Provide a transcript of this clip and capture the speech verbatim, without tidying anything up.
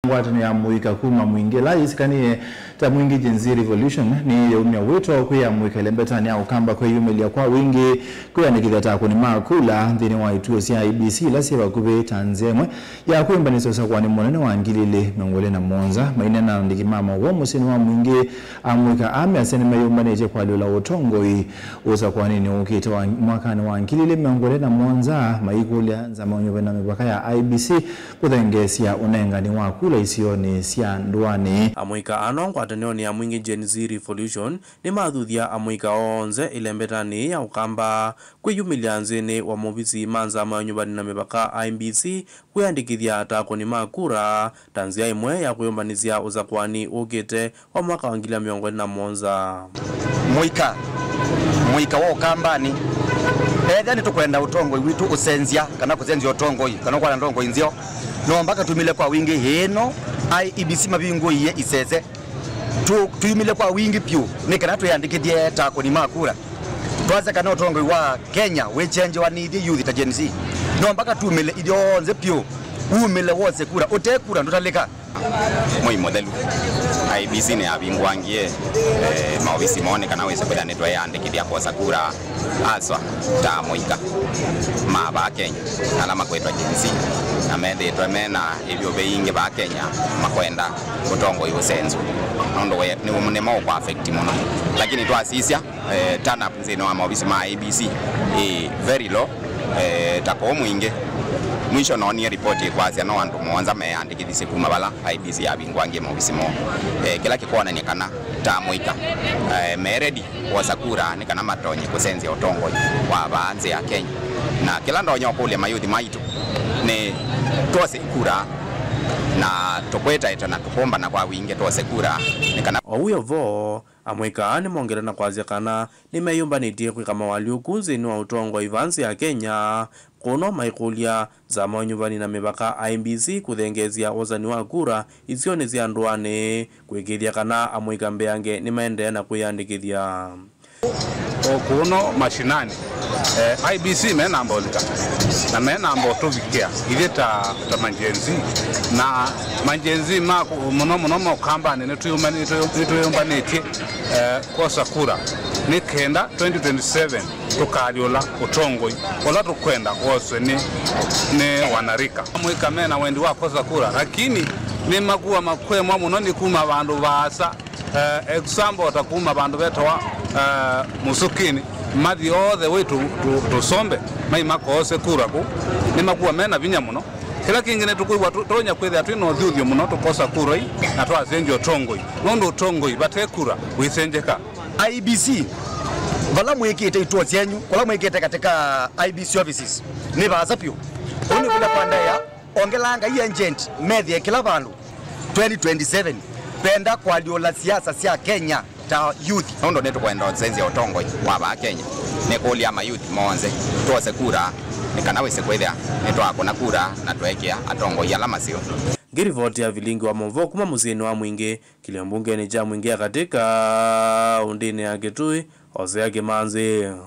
Ngwatanĩo ya Amũika kuma Mwingĩ, ĩla yĩsĩkanĩe ta Mwingĩ Gen Z Revolution, nĩyaumya wĩto kwĩ Amũika ĩlembetanĩ ya Ũkamba kwĩyumĩlya kwa wingĩ kwĩyandĩkĩthya ta akũni ma kula nthĩnĩ wa ituo sya I E B C ila syĩ vakuvĩ ta nzĩa ĩmwe ya kwĩyũmbanĩsya ũsakũanĩ mũnene wa ngili ilĩ mĩongo ĩlĩ na mũonza. Maineena na aandĩki ma maũvoo mũsyĩnĩ wa Mwingĩ, Amũika aa measya nĩmeyũmbanĩtye kũalyũla ũtongoi ũsakũanĩnĩ ũkĩte wa mwakanĩ wa ngili ilĩ mĩongo ĩlĩ na mũonza, maikũlya Nzama ya Ũnyuvani na Mĩvaka ya I E B C kũthengeesya ũnengani wa kula isionĩ sya ndũanĩ. Amũika ano ngwatanĩonĩ ya Mwingĩ Gen Z Revolution nĩmathuthya amũika onthe ĩlembetanĩ ya Ũkamba kwĩyumĩlya nthĩnĩ wa movisi ma Nzama ya Ũnyuvani na Mĩvaka, I E B C, kwĩyandĩkĩthya ta akũni ma kura ta nzĩa ĩmwe ya kwĩyũmbanĩsya ũsakũani ũkĩte wa mwaka wa ngili ilĩ mĩongo ĩlĩ na mũonza. Mũika, mũika wa Ũkambanĩ, ethĩa nĩtũkwenda ũtongoi witũ ũsenzya, kana kũsenzya ũtongoi, kana kwona ndongoi nzeo, no mbaka tumĩle kwa wingĩ ĩĩ ĩno I E B C mavingũie isese. Tu-, tuyumĩle kwa wingĩ vyũ nĩ kana twĩyandĩkĩthye ta akũni ma kura. Twasya kana ũtongoi wa Kenya wĩkyenjewanĩthye youth ta Gen Z, no mbaka tumĩle ithyonthe vyũ, umĩle wose kura, ũte kura ndũtalĩka. Mwei mũthelu, I E B C nĩyavingũangie, eh, maovisi moo nĩ kana wĩse kwĩthĩa nĩtweeyandĩkĩthya kwosa kura aswa ta amũika ma vaa Kenya ala makwĩtwa Gen Z, na methĩĩtwe mena ĩvyũvĩ yingĩ vaa Kenya makwenda ũtongoi ũsenzwe, nũndũ we-, nĩ, nĩmo ũkũ affect mũno. Lakini twasisya, eh, turn up nthĩnĩ wa maovisi ma I E B C ĩ very low. Eh, ta kũu Mwingĩ, mwisho noonie ripoti ĩkwasya no andũ mũonza meeyandĩkĩthisye kuma vala I E B C yavingũangie maovisi moo. Eh, kĩla kĩkwonany'a kana ta amũika, eh, me ready kwosa kura nĩ kana matonye kũsenzya ũtongoi wa vaa nthĩ ya Kenya. Na kĩla ndonya ũkũlya mayuthi maitũ nĩ twose kura na tũkwĩtaĩta na tũkũmbana kwa wingĩ twose kura nĩ kana. O wĩ o vo, amũika aa nĩmongete na kwasya kana nĩmeyũmbanĩtye kwĩka mawalyũku nthĩnĩ wa ũtongoi vaa nthĩ ya Kenya, kũno maikũlya Nzama ya Ũnyuvani na Mĩvaka, I E B C, kũthengeesya wosani wa kura isionĩ sya ndũanĩ, kũĩkĩĩthya kana amũika mbeange nĩmaendeea na kwĩyandĩkĩthya. O kũno mashinani, eh, I E B C menamba ũlika, na menamba ũtũvikĩa ithyĩ ta, ta ma Gen Z. Na ma Gen Z ma kũ-, mũno mũno ma Ũkambanĩ nĩtwĩyũmbanĩ-, nĩtwĩyũmbanĩtye, eh, kwosa kura nĩ kenda twenty twenty-seven tũkaalyũla ũtongoi ũla tũkwenda woswe nĩ, nĩ wanarika. Amũika mena wendi wa kwosa kura, lakini nĩmakuwa makwemwa mũno nĩ kuma vandũ vaasa. Eh, example, ta kuma vandũ vetawa, eh, Mũsũkĩnĩ, mathi all the way to, to, to Sombe, mai makoose kura kũu. Nĩmakuwa mena vinya mũno. Kĩla kĩngĩ nĩtũkwĩw'a tũ-, tũtonya kwĩthĩa twĩ na ũthyũthyo mũno tũkosa kura ii na twasenzya ũtongoi, nũndũ ũtongoi vate kura wĩsengyeka. I E B C, vala mwĩkĩte ituo syenyu, kũla mwĩkĩte katika I E B C offices, nĩ vaasa vyũ. Ũu nĩ kũla kwa ndaĩa, ongelanga i agent methĩe kĩla vandũ. Twenty twenty-seven, venda kũalyũla siasa sya Kenya ta youth. Nũndũ nĩtũkwenda ũsenzya ũtongoi wa vaa Kenya, nĩkũlya mayuthi monthe twose kura nĩ kana wĩse kwĩthĩa nĩtwakũna kura na tweekĩa atongoi ala maseo. Ngĩrivoti ya vilingi wa maũvoo kuma mũsyĩnĩ wa Mwingĩ, kĩlio mbungenĩ kya Mwingĩ ya katĩ kaũndĩnĩ ya Kitui, Hosea Kĩmanzi.